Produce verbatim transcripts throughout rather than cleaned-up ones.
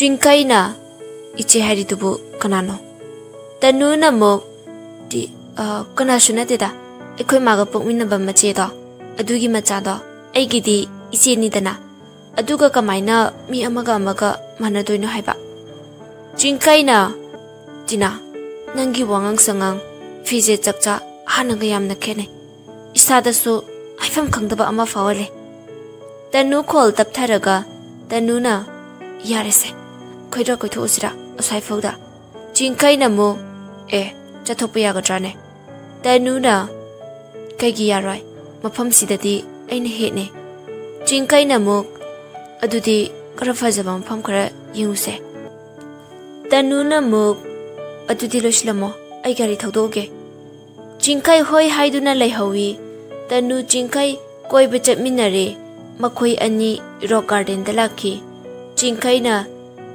ꯆꯤꯡꯀꯩꯅ, "ꯏꯆꯦ ꯍꯥꯏꯔꯤꯗꯨꯕꯨ ꯀꯅꯥꯅꯣ?" ꯇꯅꯨꯅ ꯑꯃꯨꯛ, "ꯇꯤ-, ꯑ, ꯀꯅꯥꯁꯨ ꯅꯠꯇꯦꯗ, ꯑꯩꯈꯣꯏ ꯃꯥꯒ ꯄꯣꯛꯃꯤꯟꯅꯕ ꯃꯆꯦꯗꯣ, ꯑꯗꯨꯒꯤ ꯃꯆꯥꯗꯣ, ꯑꯩꯒꯤꯗꯤ ꯏꯆꯦꯅꯤꯗꯅ, ꯑꯗꯨꯒ ꯀꯃꯥꯏꯅ ꯃꯤ ꯑꯃꯒ ꯑꯃꯒ ꯃꯥꯟꯅꯗꯣꯏꯅꯣ ꯍꯥꯏꯕ?" ꯆꯤꯡꯀꯩꯅ, "ꯇꯤꯅꯥ, ꯅꯪꯒꯤ ꯋꯥꯉꯥꯡ ꯁꯉꯥꯡ, ꯐꯤꯖꯦꯠ ꯆꯛꯆꯥ ꯍꯥꯟꯅꯒ ꯌꯥꯝꯅ ꯈꯦꯠꯅꯩ꯫ ꯏꯁꯥꯗꯁꯨ ꯍꯥꯏꯐꯝ ꯈꯪꯗꯕ ꯑꯃ ꯐꯥꯎꯍꯜꯂꯦ꯫" ꯇꯅꯨ ꯈꯣꯜ ꯇꯞꯊꯔꯒ ꯇꯅꯨꯅ, "ꯌꯥꯔꯦꯁꯦ, ꯈꯣꯏꯗ꯭ꯔꯥ ꯀꯣꯏꯊꯣꯛꯎꯁꯤꯔꯥ ꯑꯁ꯭ꯋꯥꯏꯐꯥꯎꯗ?" ꯆꯤꯡꯀꯩꯅ ꯑꯃꯨꯛ, "ꯑꯦ, ꯆꯠꯊꯣꯛꯄ ꯌꯥꯒꯗ꯭ꯔꯥꯅꯦ?" ꯇꯅꯨꯅ, "ꯀꯩꯒꯤ ꯌꯥꯔꯣꯏ? ꯃꯐꯝꯁꯤꯗꯗꯤ ꯑꯩꯅ ꯍꯦꯠꯅꯦ꯫" ꯆꯤꯡꯀꯩꯅ ꯑꯃꯨꯛ, "ꯑꯗꯨꯗꯤ ꯈꯔ ꯐꯖꯕ ꯃꯐꯝ ꯈꯔ ꯌꯦꯡꯉꯨꯁꯦ꯫" ꯇꯅꯨꯅ ꯑꯃꯨꯛ, "ꯑꯗꯨꯗꯤ ꯂꯣꯏꯁꯤꯜꯂꯝꯃꯣ, ꯑꯩ ꯒꯥꯔꯤ ꯊꯧꯗꯣꯛꯎꯒꯦ꯫" ꯆꯤꯡꯈꯩ ꯍꯣꯏ ꯍꯥꯏꯗꯨꯅ ꯂꯩꯍꯧꯏ꯫ ꯇꯅꯨ ꯆꯤꯡꯈꯩ ꯀꯣꯏꯕ ꯆꯠꯃꯤꯟꯅꯔꯦ꯫ ꯃꯈꯣꯏ ꯑꯅꯤ ꯔꯣꯛ ꯒꯥꯔꯗꯦꯟꯗ ꯂꯥꯛꯈꯤ꯫ ꯆꯤꯡꯈꯩꯅ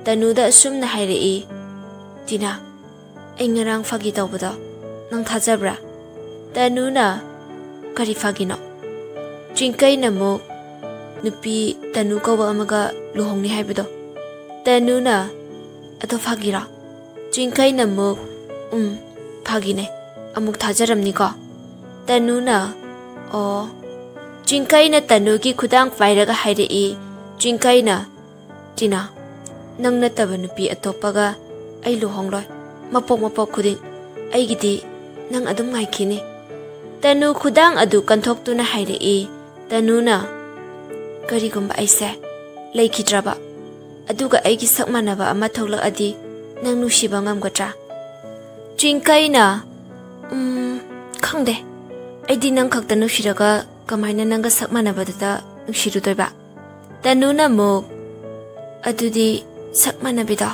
ꯇꯅꯨꯗ ꯑꯁꯨꯝꯅ ꯍꯥꯏꯔꯛꯏ, "ꯇꯤꯅꯥ, ꯑꯩ ꯉꯔꯥꯡ ꯐꯥꯒꯤ ꯇꯧꯕꯗꯣ ꯅꯪ ꯊꯥꯖꯕ꯭ꯔꯥ?" ꯇꯅꯨꯅ, "ꯀꯔꯤ ꯐꯥꯒꯤꯅꯣ?" ꯆꯤꯡꯈꯩꯅ ꯑꯃꯨꯛ, "ꯅꯨꯄꯤ ꯇꯅꯨ ꯀꯧꯕ ꯑꯃꯒ ꯂꯨꯍꯣꯡꯅꯤ ꯍꯥꯏꯕꯗꯣ꯫" ꯇꯅꯨꯅ, "ꯑꯗꯣ ꯐꯥꯒꯤꯔꯣ?" ꯆꯤꯡꯈꯩꯅ ꯑꯃꯨꯛ, "ꯎꯝ, ꯐꯥꯒꯤꯅꯦ꯫ ꯑꯃꯨꯛ ꯊꯥꯖꯔꯝꯅꯤꯀꯣ?" ꯇꯅꯨꯅ, "ꯑꯣ꯫" ꯆꯤꯡꯈꯩꯅ ꯇꯅꯨꯒꯤ ꯈꯨꯗꯥꯡ ꯄꯥꯏꯔꯒ ꯍꯥꯏꯔꯛꯏ꯫ ꯆꯤꯡꯈꯩꯅ, "ꯇꯤꯅꯥ, ꯅꯪ ꯅꯠꯇꯕ ꯅꯨꯄꯤ ꯑꯇꯣꯞꯄꯒ ꯑꯩ ꯂꯨꯍꯣꯡꯂꯣꯏ꯫ ꯃꯄꯣꯛ ꯃꯄꯣꯛ ꯈꯨꯗꯤꯡ ꯑꯩꯒꯤꯗꯤ ꯅꯪ ꯑꯗꯨꯝ ꯉꯥꯏꯈꯤꯅꯤ꯫" ꯇꯅꯨ ꯈꯨꯗꯥꯡ ꯑꯗꯨ ꯀꯟꯊꯣꯛꯇꯨꯅ ꯍꯥꯏꯔꯛꯏ꯫ ꯇꯅꯨꯅ, "ꯀꯔꯤꯒꯨꯝꯕ ꯑꯩꯁꯦ ꯂꯩꯈꯤꯗ꯭ꯔꯕ, ꯑꯗꯨꯒ ꯑꯩꯒꯤ ꯁꯛ ꯃꯥꯟꯅꯕ ꯑꯃ ꯊꯣꯛꯂꯛꯑꯗꯤ ꯅꯪ ꯅꯨꯡꯁꯤꯕ ꯉꯝꯒꯗ꯭ꯔꯥ?" ꯆꯤꯡꯈꯩꯅ, "ꯎꯝ, ꯈꯪꯗꯦ꯫ ꯑꯩꯗꯤ ꯅꯪ ꯈꯛꯇ ꯅꯨꯡꯁꯤꯔꯒ ꯀꯃꯥꯏꯅ ꯅꯪꯒ ꯁꯛ ꯃꯥꯟꯅꯕꯗꯨꯗ ꯅꯨꯡꯁꯤꯔꯨꯗꯣꯏꯕ?" ꯇꯅꯨꯅ ꯑꯃꯨꯛ, "ꯑꯗꯨꯗꯤ ꯁꯛ ꯃꯥꯟꯅꯕꯤꯗꯣ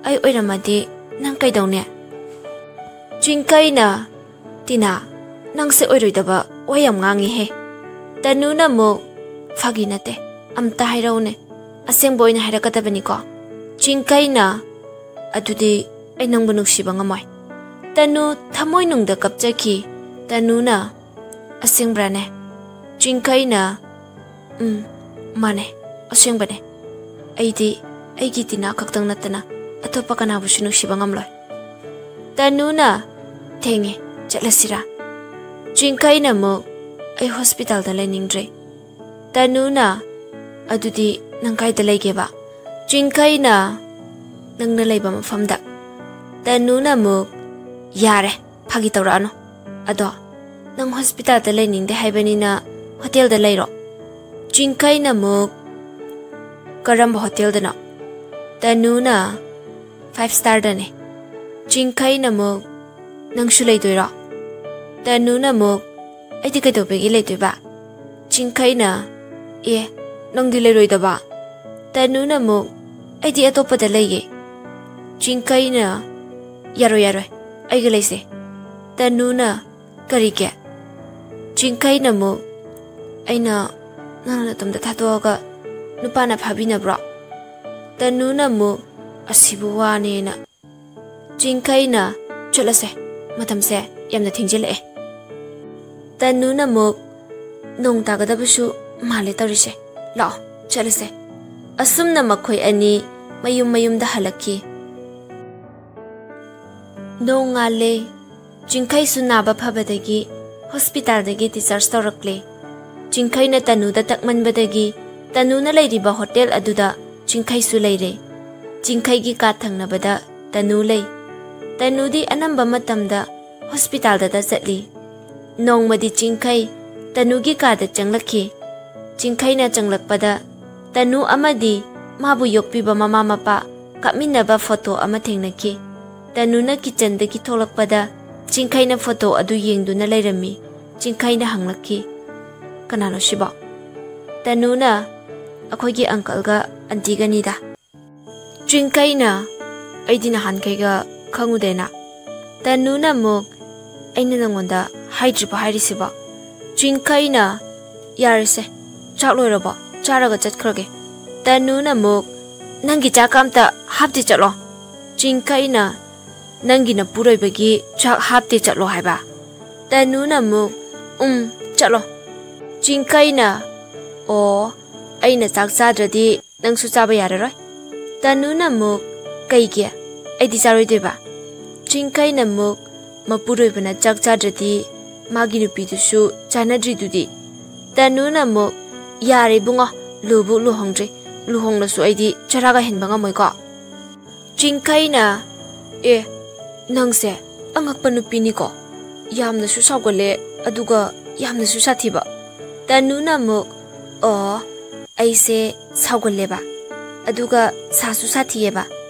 ꯑꯩ ꯑꯣꯏꯔꯝꯃꯗꯤ ꯅꯪ ꯀꯩꯗꯧꯅꯤ?" ꯆꯤꯡꯀꯩꯅ, "ꯇꯤꯅꯥ, ꯅꯪꯁꯦ ꯑꯣꯏꯔꯣꯏꯗꯕ ꯋꯥ ꯌꯥꯝ ꯉꯥꯡꯉꯤꯍꯦ꯫" ꯇꯅꯨꯅ ꯑꯃꯨꯛ, "ꯐꯥꯒꯤ ꯅꯠꯇꯦ, ꯑꯝꯇ ꯍꯥꯏꯔꯛꯎꯅꯦ, ꯑꯁꯦꯡꯕ ꯑꯣꯏꯅ ꯍꯥꯏꯔꯛꯀꯗꯕꯅꯤꯀꯣ?" ꯆꯤꯡꯀꯩꯅ, "ꯑꯗꯨꯗꯤ ꯑꯩ ꯅꯪꯕꯨ ꯅꯨꯡꯁꯤꯕ ꯉꯝꯃꯣꯏ꯫" ꯇꯅꯨ ꯊꯃꯣꯏꯅꯨꯡꯗ ꯀꯞꯆꯈꯤ꯫ ꯇꯅꯨꯅ, "ꯑꯁꯦꯡꯕ꯭ꯔꯥꯅꯦ?" ꯆꯤꯡꯀꯩꯅ, "ꯎꯝ, ꯃꯥꯅꯦ, ꯑꯁꯦꯡꯕꯅꯦ꯫ ꯑꯩꯗꯤ ꯑꯩꯒꯤ ꯇꯤꯅꯥ ꯈꯛꯇꯪ ꯅꯠꯇꯅ ꯑꯇꯣꯞꯄ ꯀꯅꯥꯕꯨꯁꯨ ꯅꯨꯡꯁꯤꯕ ꯉꯝꯂꯣꯏ꯫ ꯇꯅꯨꯅ, "ꯊꯦꯡꯉꯦ, ꯆꯠꯂꯁꯤꯔꯥ?" ꯆꯤꯡꯈꯩꯅ ꯑꯃꯨꯛ, "ꯑꯩ ꯍꯣꯁꯄꯤꯇꯥꯜꯗ ꯂꯩꯅꯤꯡꯗ꯭ꯔꯦ꯫" ꯇꯅꯨꯅ, "ꯑꯗꯨꯗꯤ ꯅꯪ ꯀꯥꯏꯗ ꯂꯩꯒꯦꯕ?" ꯆꯤꯡꯈꯩꯅ, "ꯅꯪꯅ ꯂꯩꯕ ꯃꯐꯝꯗ꯫" ꯇꯅꯨꯅ ꯑꯃꯨꯛ, "ꯌꯥꯔꯦ, ꯐꯥꯒꯤ ꯇꯧꯔꯛꯑꯅꯨ꯫ ꯑꯗꯣ ꯅꯪ ꯍꯣꯁꯄꯤꯇꯥꯜꯗ ꯂꯩꯅꯤꯡꯗꯦ ꯍꯥꯏꯕꯅꯤꯅ ꯍꯣꯇꯦꯜꯗ ꯂꯩꯔꯣ꯫" ꯆꯤꯡꯈꯩꯅ ꯑꯃꯨꯛ, "ꯀꯔꯝꯕ ꯍꯣꯇꯦꯜꯗꯅꯣ?" ꯇꯅꯨꯅ, "ꯐꯥꯏꯚ ꯁ꯭ꯇꯥꯔꯗꯅꯦ꯫" ꯆꯤꯡꯈꯩꯅ ꯑꯃꯨꯛ, "ꯅꯪꯁꯨ ꯂꯩꯗꯣꯏꯔꯣ?" ꯇꯅꯨꯅ ꯑꯃꯨꯛ, "ꯑꯩꯗꯤ ꯀꯩꯗꯧꯕꯒꯤ ꯂꯩꯗꯣꯏꯕ?" ꯆꯤꯡꯈꯩꯅ, "ꯑꯦ, ꯅꯪꯗꯤ ꯂꯩꯔꯣꯏꯗꯕ?" ꯇꯅꯨꯅ ꯑꯃꯨꯛ, "ꯑꯩꯗꯤ ꯑꯇꯣꯞꯄꯗ ꯂꯩꯒꯦ꯫" ꯆꯤꯡꯈꯩꯅ, "ꯌꯥꯔꯣꯏ, ꯌꯥꯔꯣꯏ, ꯑꯩꯒ ꯂꯩꯁꯦ꯫" ꯇꯅꯨꯅ, "ꯀꯔꯤꯒꯤ?" ꯆꯤꯡꯈꯩꯅ ꯑꯃꯨꯛ, "ꯑꯩꯅ ꯅꯪꯅ ꯅꯇꯣꯝꯇ ꯊꯥꯗꯣꯛꯑꯒ ꯅꯨꯄꯥꯅ ꯐꯥꯕꯤꯅꯕ꯭ꯔꯣ?" ꯇꯅꯨꯅ ꯑꯃꯨꯛ, "ꯑꯁꯤꯕꯨ ꯋꯥꯅꯦꯅ꯫" ꯆꯤꯡꯈꯩꯅ, "ꯆꯠꯂꯁꯦ, ꯃꯇꯝꯁꯦ ꯌꯥꯝꯅ ꯊꯦꯡꯖꯤꯜꯂꯛꯑꯦ꯫" ꯇꯅꯨꯅ ꯑꯃꯨꯛ, "ꯅꯣꯡ ꯇꯥꯒꯗꯕꯁꯨ ꯃꯥꯜꯂꯦ ꯇꯧꯔꯤꯁꯦ, ꯂꯥꯛꯑꯣ, ꯆꯠꯂꯁꯦ꯫" ꯑꯁꯨꯝꯅ ꯃꯈꯣꯏ ꯑꯅꯤ ꯃꯌꯨꯝ ꯃꯌꯨꯝꯗ ꯍꯜꯂꯛꯈꯤ꯫ ꯅꯣꯡꯉꯥꯜꯂꯦ꯫ ꯆꯤꯡꯈꯩꯁꯨ ꯅꯥꯕ ꯐꯕꯗꯒꯤ ꯍꯣꯁꯄꯤꯇꯥꯜꯗꯒꯤ ꯗꯤꯁꯆꯥꯔꯖ ꯇꯧꯔꯛꯂꯦ꯫ ꯆꯤꯡꯈꯩꯅ ꯇꯅꯨꯗ ꯇꯛꯃꯟꯕꯗꯒꯤ ꯇꯅꯨꯅ ꯂꯩꯔꯤꯕ ꯍꯣꯇꯦꯜ ꯑꯗꯨꯗ ꯆꯤꯡꯈꯩꯁꯨ ꯂꯩꯔꯦ꯫ ꯆꯤꯡꯈꯩꯒꯤ ꯀꯥ ꯊꯪꯅꯕꯗ ꯇꯅꯨ ꯂꯩ꯫ ꯇꯅꯨꯗꯤ ꯑꯅꯝꯕ ꯃꯇꯝꯗ ꯍꯣꯁꯄꯤꯇꯥꯜꯗꯇ ꯆꯠꯂꯤ꯫ ꯅꯣꯡꯃꯗꯤ ꯆꯤꯡꯈꯩ ꯇꯅꯨꯒꯤ ꯀꯥꯗ ꯆꯪꯂꯛꯈꯤ꯫ ꯆꯤꯡꯈꯩꯅ ꯆꯪꯂꯛꯄꯗ ꯇꯅꯨ ꯑꯃꯗꯤ ꯃꯥꯕꯨ ꯌꯣꯛꯄꯤꯕ ꯃꯃꯥ ꯃꯄꯥ ꯀꯥꯞꯃꯤꯟꯅꯕ ꯐꯣꯇꯣ ꯑꯃ ꯊꯦꯡꯅꯈꯤ꯫ ꯇꯅꯨꯅ ꯀꯤꯆꯟꯗꯒꯤ ꯊꯣꯛꯂꯛꯄꯗ ꯆꯤꯡꯈꯩꯅ ꯐꯣꯇꯣ ꯑꯗꯨ ꯌꯦꯡꯗꯨꯅ ꯂꯩꯔꯝꯃꯤ꯫ ꯆꯤꯡꯈꯩꯅ ꯍꯪꯂꯛꯈꯤ, "ꯀꯅꯥꯅꯣ ꯁꯤꯕꯣ?" ꯇꯅꯨꯅ, "ꯑꯩꯈꯣꯏꯒꯤ ꯑꯪꯀꯜꯒ ꯑꯟꯇꯤꯒꯅꯤꯗ꯫" ꯆꯤꯡꯈꯩꯅ, "ꯑꯩꯗꯤ ꯅꯍꯥꯟꯈꯩꯒ ꯈꯪꯉꯨꯗꯦꯅ꯫" ꯇꯅꯨꯅ ꯑꯃꯨꯛ, "ꯑꯩꯅ ꯅꯪꯉꯣꯟꯗ ꯍꯥꯏꯗ꯭ꯔꯤꯕꯣ ꯍꯥꯏꯔꯤꯁꯤꯕꯣ?" ꯆꯤꯡꯈꯩꯅ, "ꯌꯥꯔꯦꯁꯦ, ꯆꯥꯛ ꯂꯣꯏꯔꯕꯣ? ꯆꯥꯔꯒ ꯆꯠꯈ꯭ꯔꯒꯦ꯫" ꯇꯅꯨꯅ ꯑꯃꯨꯛ, "ꯅꯪꯒꯤ ꯆꯥꯛꯀ ꯑꯝꯇ ꯍꯥꯞꯇꯦ, ꯆꯠꯂꯣ꯫" ꯆꯤꯡꯈꯩꯅ, "ꯅꯪꯒꯤ ꯅꯄꯨꯔꯣꯏꯕꯒꯤ ꯆꯥꯛ ꯍꯥꯞꯇꯦ, ꯆꯠꯂꯣ ꯍꯥꯏꯕ?" ꯇꯅꯨꯅ ꯑꯃꯨꯛ, "ꯎꯝ, ꯆꯠꯂꯣ꯫" ꯆꯤꯡꯈꯩꯅ, "ꯑꯣ, ꯑꯩꯅ ꯆꯥꯛ ꯆꯥꯗ꯭ꯔꯗꯤ ꯅꯪꯁꯨ ꯆꯥꯕ ꯌꯥꯔꯔꯣꯏ꯫ ꯇꯅꯨꯅ ꯑꯃꯨꯛ, "ꯀꯩꯒꯤ? ꯑꯩꯗꯤ ꯆꯥꯔꯣꯏꯗꯣꯏꯕ?" ꯆꯤꯡꯈꯩꯅ ꯑꯃꯨꯛ, "ꯃꯄꯨꯔꯣꯏꯕꯅ ꯆꯥꯛ ꯆꯥꯗ꯭ꯔꯗꯤ ꯃꯥꯒꯤ ꯅꯨꯄꯤꯗꯨꯁꯨ ꯆꯥꯅꯗ꯭ꯔꯤꯗꯨꯗꯤ?" ꯇꯅꯨꯅ ꯑꯃꯨꯛ, "ꯌꯥꯔꯦ ꯏꯕꯨꯡꯉꯣ, ꯂꯨꯕꯨ ꯂꯨꯍꯣꯡꯗ꯭ꯔꯤ, ꯂꯨꯍꯣꯡꯂꯁꯨ ꯑꯩꯗꯤ ꯆꯔꯥꯒ ꯍꯦꯟꯕ ꯉꯝꯃꯣꯏꯀꯣ?" ꯆꯤꯡꯈꯩꯅ, "ꯑꯦ, ꯅꯪꯁꯦ ꯑꯉꯛꯄ ꯅꯨꯄꯤꯅꯤꯀꯣ, ꯌꯥꯝꯅꯁꯨ ꯁꯥꯎꯒꯜꯂꯦ, ꯑꯗꯨꯒ ꯌꯥꯝꯅꯁꯨ ꯁꯥꯊꯤꯕ?" ꯇꯅꯨꯅ ꯑꯃꯨꯛ, "ꯑꯣ, ꯑꯩꯁꯦ ꯁꯥꯎꯒꯜꯂꯦꯕ, ꯑꯗꯨꯒ ꯁꯥꯁꯨ ꯁꯥꯊꯤꯌꯦꯕ꯫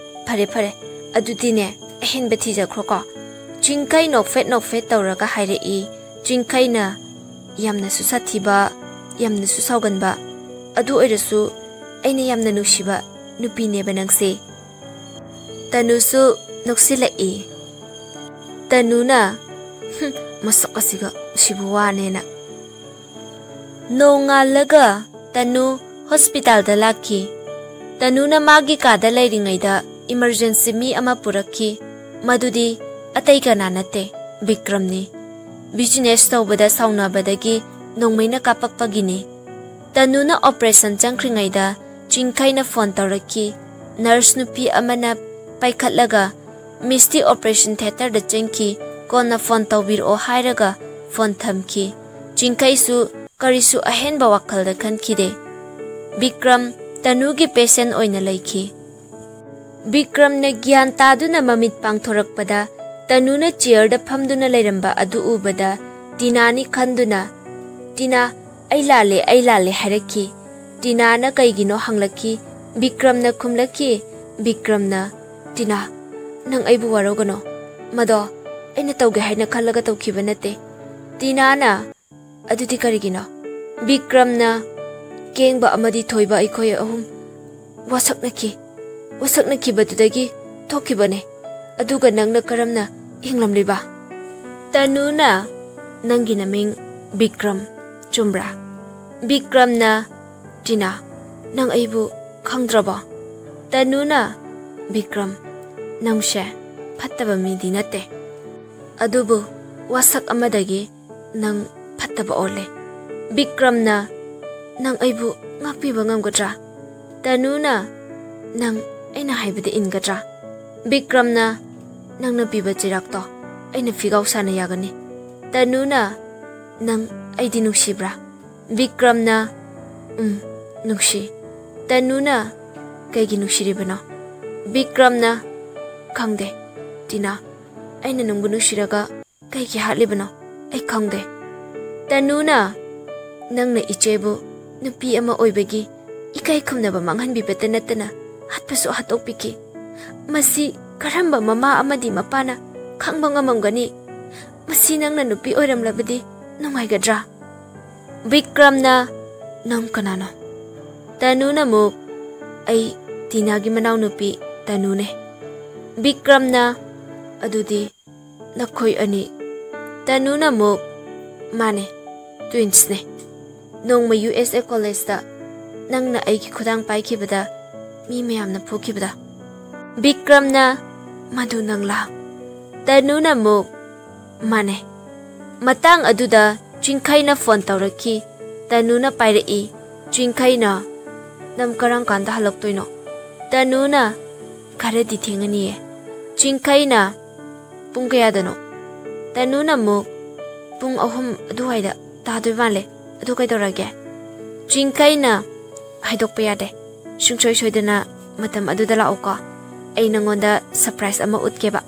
ꯐꯔꯦ, ꯐꯔꯦ, ꯑꯗꯨꯗꯤꯅꯦ, ꯑꯍꯦꯟꯕ ꯊꯤꯖꯈ꯭ꯔꯣꯀꯣ꯫" ꯆꯤꯡꯈꯩ ꯅꯣꯛꯐꯦꯠ ꯅꯣꯛꯐꯦꯠ ꯇꯧꯔꯒ ꯍꯥꯏꯔꯛꯏ꯫ ꯆꯤꯡꯈꯩꯅ, "ꯌꯥꯝꯅꯁꯨ ꯁꯥꯊꯤꯕ, ꯌꯥꯝꯅꯁꯨ ꯁꯥꯎꯒꯟꯕ, ꯑꯗꯨ ꯑꯣꯏꯔꯁꯨ ꯑꯩꯅ ꯌꯥꯝꯅ ꯅꯨꯡꯁꯤꯕ ꯅꯨꯄꯤꯅꯦꯕ ꯅꯪꯁꯦ꯫" ꯇꯅꯨꯁꯨ ꯅꯣꯛꯁꯤꯜꯂꯛꯏ꯫ ꯇꯅꯨꯅ, "ꯍꯨꯝ, ꯃꯁꯛ ꯑꯁꯤꯒ ꯁꯤꯕꯨ ꯋꯥꯅꯦꯅ꯫" ꯅꯣꯡꯉꯥꯜꯂꯒ ꯇꯅꯨ ꯍꯣꯁꯄꯤꯇꯥꯜꯗ ꯂꯥꯛꯈꯤ꯫ ꯇꯅꯨꯅ ꯃꯥꯒꯤ ꯀꯥꯗ ꯂꯩꯔꯤꯉꯩꯗ ꯏꯃꯔꯖꯦꯟꯁꯤ ꯃꯤ ꯑꯃ ꯄꯨꯔꯛꯈꯤ꯫ ꯃꯗꯨꯗꯤ ꯑꯇꯩ ꯀꯅꯥ ꯅꯠꯇꯦ, ꯕꯤꯀ꯭ꯔꯝꯅꯤ꯫ ꯕꯤꯖꯤꯅꯦꯁ ꯇꯧꯕꯗ ꯁꯥꯎꯅꯕꯗꯒꯤ ꯅꯣꯡꯃꯩꯅ ꯀꯥꯞꯄꯛꯄꯒꯤꯅꯤ꯫ ꯇꯅꯨꯅ ꯑꯣꯄꯔꯦꯁꯟ ꯆꯪꯈ꯭ꯔꯤꯉꯩꯗ ꯆꯤꯡꯈꯩꯅ ꯐꯣꯟ ꯇꯧꯔꯛꯈꯤ꯫ ꯅꯔꯁ ꯅꯨꯄꯤ ꯑꯃꯅ ꯄꯥꯏꯈꯠꯂꯒ, "ꯃꯤꯁꯇꯤ ꯑꯣꯄꯔꯦꯁꯟ ꯊꯤꯌꯦꯇꯔꯗ ꯆꯦꯟꯈꯤ, ꯀꯣꯟꯅ ꯐꯣꯟ ꯇꯧꯕꯤꯔꯛꯑꯣ" ꯍꯥꯏꯔꯒ ꯐꯣꯟ ꯊꯝꯈꯤ꯫ ꯆꯤꯡꯈꯩꯁꯨ ꯀꯔꯤꯁꯨ ꯑꯍꯦꯟꯕ ꯋꯥꯈꯜꯗ ꯈꯟꯈꯤꯗꯦ꯫ ꯕꯤꯀ꯭ꯔꯝ ꯇꯅꯨꯒꯤ ꯄꯦꯁꯦꯟ ꯑꯣꯏꯅ ꯂꯩꯈꯤ꯫ ꯕꯤꯀ꯭ꯔꯝꯅ ꯒ꯭ꯌꯥꯟ ꯇꯥꯗꯨꯅ ꯃꯃꯤꯠ ꯄꯥꯡꯊꯣꯔꯛꯄꯗ, ꯇꯅꯨꯅ ꯆꯤꯌꯔꯗ ꯐꯝꯗꯨꯅ ꯂꯩꯔꯝꯕ ꯑꯗꯨ ꯎꯕꯗ, ꯇꯤꯅꯥꯅꯤ ꯈꯟꯗꯨꯅ, "ꯇꯤꯅꯥ, ꯑꯩ ꯂꯥꯜꯂꯦ, ꯑꯩ ꯂꯥꯜꯂꯦ" ꯍꯥꯏꯔꯛꯈꯤ꯫ ꯇꯤꯅꯥꯅ ꯀꯩꯒꯤꯅꯣ ꯍꯪꯂꯛꯈꯤ꯫ ꯕꯤꯀ꯭ꯔꯝꯅ ꯈꯨꯝꯂꯛꯈꯤ꯫ ꯕꯤꯀ꯭ꯔꯝꯅ, "ꯇꯤꯅꯥ, ꯅꯪ ꯑꯩꯕꯨ ꯋꯥꯔꯧꯒꯅꯣ꯫ ꯃꯗꯣ ꯑꯩꯅ ꯇꯧꯒꯦ ꯍꯥꯏꯅ ꯈꯜꯂꯒ ꯇꯧꯈꯤꯕ ꯅꯠꯇꯦ꯫" ꯇꯤꯅꯥꯅ, "ꯑꯗꯨꯗꯤ ꯀꯔꯤꯒꯤꯅꯣ?" ꯕꯤꯀ꯭ꯔꯝꯅ, "ꯀꯦꯡꯕ ꯑꯃꯗꯤ ꯊꯣꯏꯕ ꯑꯩꯈꯣꯏ ꯑꯍꯨꯝ ꯋꯥꯁꯛꯅꯈꯤ꯫ ꯋꯥꯁꯛꯅꯈꯤꯕꯗꯨꯗꯒꯤ ꯊꯣꯛꯈꯤꯕꯅꯦ꯫ ꯑꯗꯨꯒ ꯅꯪꯅ ꯀꯔꯝꯅ ꯍꯤꯡꯂꯝꯂꯤꯕ?" ꯇꯅꯨꯅ, "ꯅꯪꯒꯤ ꯅꯃꯤꯡ ꯕꯤꯀ꯭ꯔꯝ, ꯆꯨꯝꯕ꯭ꯔꯥ?" ꯕꯤꯀ꯭ꯔꯝꯅ, "ꯇꯤꯅꯥ, ꯅꯪ ꯑꯩꯕꯨ ꯈꯪꯗ꯭ꯔꯕꯣ?" ꯇꯅꯨꯅ, "ꯕꯤꯀ꯭ꯔꯝ, ꯅꯪꯁꯦ ꯐꯠꯇꯕ ꯃꯤꯗꯤ ꯅꯠꯇꯦ꯫ ꯑꯗꯨꯕꯨ ꯋꯥꯁꯛ ꯑꯃꯗꯒꯤ ꯅꯪ ꯐꯠꯇꯕ ꯑꯣꯜꯂꯦ꯫" ꯕꯤꯀ꯭ꯔꯝꯅ, "ꯅꯪ ꯑꯩꯕꯨ ꯉꯥꯛꯄꯤꯕ ꯉꯝꯒꯗ꯭ꯔꯥ?" ꯇꯅꯨꯅ, "ꯅꯪ ꯑꯩꯅ ꯍꯥꯏꯕꯗꯤ ꯏꯟꯒꯗ꯭ꯔꯥ? ꯕꯤꯀ꯭ꯔꯝꯅ, "ꯅꯪꯅ ꯄꯤꯕ ꯆꯩꯔꯥꯛꯇꯣ ꯑꯩꯅ ꯐꯤꯒꯥꯎ ꯁꯥꯅ ꯌꯥꯒꯅꯤ?" ꯇꯅꯨꯅ, "ꯅꯪ ꯑꯩꯗꯤ ꯅꯨꯡꯁꯤꯕ꯭ꯔꯥ?" ꯕꯤꯀ꯭ꯔꯝꯅ, "ꯎꯝ, ꯅꯨꯡꯁꯤ꯫" ꯇꯅꯨꯅ, "ꯀꯩꯒꯤ ꯅꯨꯡꯁꯤꯔꯤꯕꯅꯣ?" ꯕꯤꯀ꯭ꯔꯝꯅ, "ꯈꯪꯗꯦ, ꯇꯤꯅꯥ, ꯑꯩꯅ ꯅꯪꯕꯨ ꯅꯨꯡꯁꯤꯔꯒ ꯀꯩꯒꯤ ꯍꯥꯠꯂꯤꯕꯅꯣ? ꯑꯩ ꯈꯪꯗꯦ꯫" ꯇꯅꯨꯅ, "ꯅꯪꯅ ꯏꯆꯦꯕꯨ ꯅꯨꯄꯤ ꯑꯃ ꯑꯣꯏꯕꯒꯤ ꯏꯀꯥꯏ ꯈꯨꯝꯅꯕ ꯃꯥꯡꯍꯟꯕꯤꯕꯇ ꯅꯠꯇꯅ ꯍꯥꯠꯄꯁꯨ ꯍꯥꯠꯇꯣꯛꯄꯤꯈꯤ꯫ ꯃꯁꯤ ꯀꯔꯝꯕ ꯃꯃꯥ ꯑꯃꯗꯤ ꯃꯄꯥꯅ ꯈꯪꯕ ꯉꯝꯃꯝꯒꯅꯤ? ꯃꯁꯤ ꯅꯪꯅ ꯅꯨꯄꯤ ꯑꯣꯏꯔꯝꯂꯕꯗꯤ ꯅꯨꯡꯉꯥꯏꯒꯗ꯭ꯔꯥ?" ꯕꯤꯀ꯭ꯔꯝꯅ, "ꯅꯪ ꯀꯅꯥꯅꯣ?" ꯇꯅꯨꯅ ꯑꯃꯨꯛ, "ꯑꯩ ꯇꯤꯅꯥꯒꯤ ꯃꯅꯥꯎꯅꯨꯄꯤ ꯇꯅꯨꯅꯦ꯫" ꯕꯤꯀ꯭ꯔꯝꯅ, "ꯑꯗꯨꯗꯤ ꯅꯈꯣꯏ ꯑꯅꯤ?" ꯇꯅꯨꯅ ꯑꯃꯨꯛ, "ꯃꯥꯅꯦ, ꯇ꯭ꯋꯤꯟꯁꯅꯦ꯫ ꯅꯣꯡꯃ ꯌꯨ ꯑꯦꯁ ꯑꯦ ꯀꯣꯂꯦꯖꯇ ꯅꯪꯅ ꯑꯩꯒꯤ ꯈꯨꯗꯥꯡ ꯄꯥꯏꯈꯤꯕꯗ ꯃꯤ ꯃꯌꯥꯝꯅ ꯐꯨꯈꯤꯕꯗ꯫" ꯕꯤꯀ꯭ꯔꯝꯅ, "ꯃꯗꯨ ꯅꯪꯂꯥ?" ꯇꯅꯨꯅ ꯑꯃꯨꯛ, "ꯃꯥꯅꯦ꯫" ꯃꯇꯥꯡ ꯑꯗꯨꯗ ꯆꯤꯡꯈꯩꯅ ꯐꯣꯟ ꯇꯧꯔꯛꯈꯤ꯫ ꯇꯅꯨꯅ ꯄꯥꯏꯔꯛꯏ꯫ ꯆꯤꯡꯈꯩꯅ, "ꯅꯪ ꯀꯔꯝ ꯀꯥꯟꯗ ꯍꯜꯂꯛꯇꯣꯏꯅꯣ?" ꯇꯅꯨꯅ, "ꯈꯔꯗꯤ ꯊꯦꯡꯉꯅꯤꯌꯦ꯫" ꯆꯤꯡꯈꯩꯅ, "ꯄꯨꯡ ꯀꯌꯥꯗꯅꯣ?" ꯇꯅꯨꯅ ꯑꯃꯨꯛ, "ꯄꯨꯡ ꯑꯍꯨꯝ ꯑꯗꯨꯋꯥꯏꯗ ꯇꯥꯗꯣꯏ ꯃꯥꯜꯂꯦ꯫ ꯑꯗꯨ ꯀꯩꯗꯧꯔꯒꯦ?" ꯆꯤꯡꯈꯩꯅ, "ꯍꯥꯏꯗꯣꯛꯄ ꯌꯥꯗꯦ꯫ ꯁꯨꯡꯁꯣꯏ ꯁꯣꯏꯗꯅ ꯃꯇꯝ ꯑꯗꯨꯗ ꯂꯥꯛꯎꯀꯣ꯫ ꯑꯩ ꯅꯪꯉꯣꯟꯗ ꯁꯔꯄ꯭ꯔꯥꯏꯖ ꯑꯃ ꯎꯠꯀꯦꯕ꯫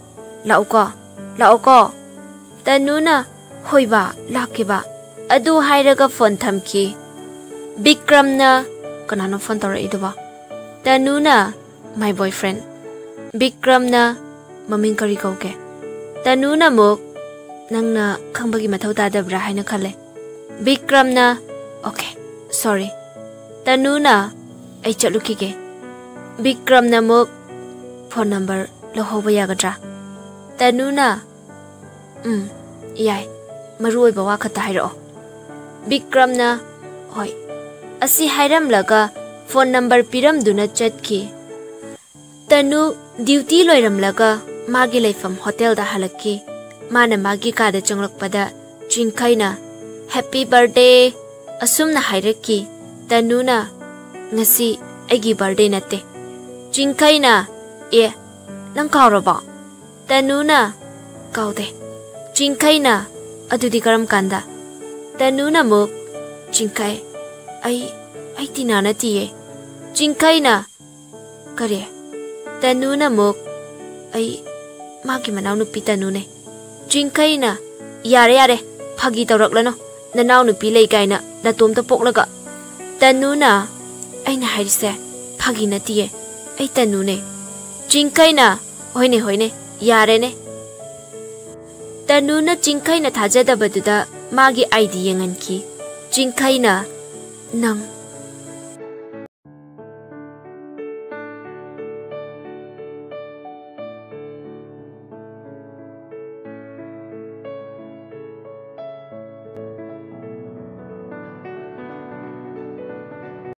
ꯂꯥꯛꯎꯀꯣ, ꯂꯥꯛꯎꯀꯣ꯫" ꯇꯅꯨꯅ, "ꯍꯣꯏꯕ, ꯂꯥꯛꯀꯦꯕ꯫" ꯑꯗꯨ ꯍꯥꯏꯔꯒ ꯐꯣꯟ ꯊꯝꯈꯤ꯫ ꯕꯤꯀ꯭ꯔꯝꯅ, "ꯀꯅꯥꯅꯣ ꯐꯣꯟ ꯇꯧꯔꯛꯏꯗꯨꯕꯣ?" ꯇꯅꯨꯅ, "My boyfriend꯫" ꯕꯤꯀ꯭ꯔꯝꯅ, "ꯃꯃꯤꯡ ꯀꯔꯤ ꯀꯧꯒꯦ?" ꯇꯅꯨꯅ ꯑꯃꯨꯛ, "ꯅꯪꯅ ꯈꯪꯕꯒꯤ ꯃꯊꯧ ꯇꯥꯗꯕ꯭ꯔꯥ ꯍꯥꯏꯅ ꯈꯜꯂꯦ꯫" ꯕꯤꯀ꯭ꯔꯝꯅ, "Okay, sorry꯫" ꯇꯅꯨꯅ, "ꯑꯩ ꯆꯠꯂꯨꯈꯤꯒꯦ꯫" ꯕꯤꯀ꯭ꯔꯝꯅ ꯑꯃꯨꯛ, "ꯐꯣꯟ ꯅꯝꯕꯔ ꯂꯧꯍꯧꯕ ꯌꯥꯒꯗ꯭ꯔꯥ?" ꯇꯅꯨꯅ, "ꯎꯝ, ꯌꯥꯏ꯫ ꯃꯔꯨ ꯑꯣꯏꯕ ꯋꯥ ꯈꯛꯇ ꯍꯥꯏꯔꯛꯑꯣ꯫" ꯕꯤꯀ꯭ꯔꯝꯅ, "ꯍꯣꯏ꯫" ꯑꯁꯤ ꯍꯥꯏꯔꯝꯂꯒ ꯐꯣꯟ ꯅꯝꯕꯔ ꯄꯤꯔꯝꯗꯨꯅ ꯆꯠꯈꯤ꯫ ꯇꯅꯨ ꯗ꯭ꯌꯨꯇꯤ ꯂꯣꯏꯔꯝꯂꯒ ꯃꯥꯒꯤ ꯂꯩꯐꯝ ꯍꯣꯇꯦꯜꯗ ꯍꯜꯂꯛꯈꯤ꯫ ꯃꯥꯅ ꯃꯥꯒꯤ ꯀꯥꯗ ꯆꯪꯂꯛꯄꯗ ꯆꯤꯡꯈꯩꯅ, "Happy birthday!" ꯑꯁꯨꯝꯅ ꯍꯥꯏꯔꯛꯈꯤ꯫ ꯇꯅꯨꯅ, "ꯉꯁꯤ ꯑꯩꯒꯤ ꯕꯥꯔꯗꯦ ꯅꯠꯇꯦ꯫" ꯆꯤꯡꯈꯩꯅ, "ꯑꯦ, ꯅꯪ ꯀꯥꯎꯔꯕꯣ?" ꯇꯅꯨꯅ, "ꯀꯥꯎꯗꯦ꯫" ꯆꯤꯡꯈꯩꯅ, "ꯑꯗꯨꯗꯤ ꯀꯔꯝ ꯀꯥꯟꯗ?" ꯇꯅꯨꯅ ꯑꯃꯨꯛ, "ꯆꯤꯡꯈꯩ, ꯑꯩ, ꯑꯩ ꯇꯤꯅꯥ ꯅꯠꯇꯤꯌꯦ꯫" ꯆꯤꯡꯈꯩꯅ, "ꯀꯔꯤ?" ꯇꯅꯨꯅ ꯑꯃꯨꯛ, "ꯑꯩ ꯃꯥꯒꯤ ꯃꯅꯥꯎꯅꯨꯄꯤ ꯇꯅꯨꯅꯦ꯫" ꯆꯤꯡꯈꯩꯅ, "ꯌꯥꯔꯦ, ꯌꯥꯔꯦ, ꯐꯥꯒꯤ ꯇꯧꯔꯛꯂꯅꯨ, ꯅꯅꯥꯎꯅꯨꯄꯤ ꯂꯩ ꯀꯥꯏꯅ ꯅꯇꯣꯝꯇ ꯄꯣꯛꯂꯒ꯫" ꯇꯅꯨꯅ, "ꯑꯩꯅ ꯍꯥꯏꯔꯤꯁꯦ ꯐꯥꯒꯤ ꯅꯠꯇꯤꯌꯦ, ꯑꯩ ꯇꯅꯨꯅꯦ꯫" ꯆꯤꯡꯈꯩꯅ, "ꯍꯣꯏꯅꯦ, ꯍꯣꯏꯅꯦ, ꯌꯥꯔꯦꯅꯦ꯫" ꯇꯅꯨꯅ ꯆꯤꯡꯈꯩꯅ ꯊꯥꯖꯗꯕꯗꯨꯗ ꯃꯥꯒꯤ ID ꯌꯦꯡꯍꯟꯈꯤ꯫ ꯆꯤꯡꯈꯩꯅ, "ꯅꯪ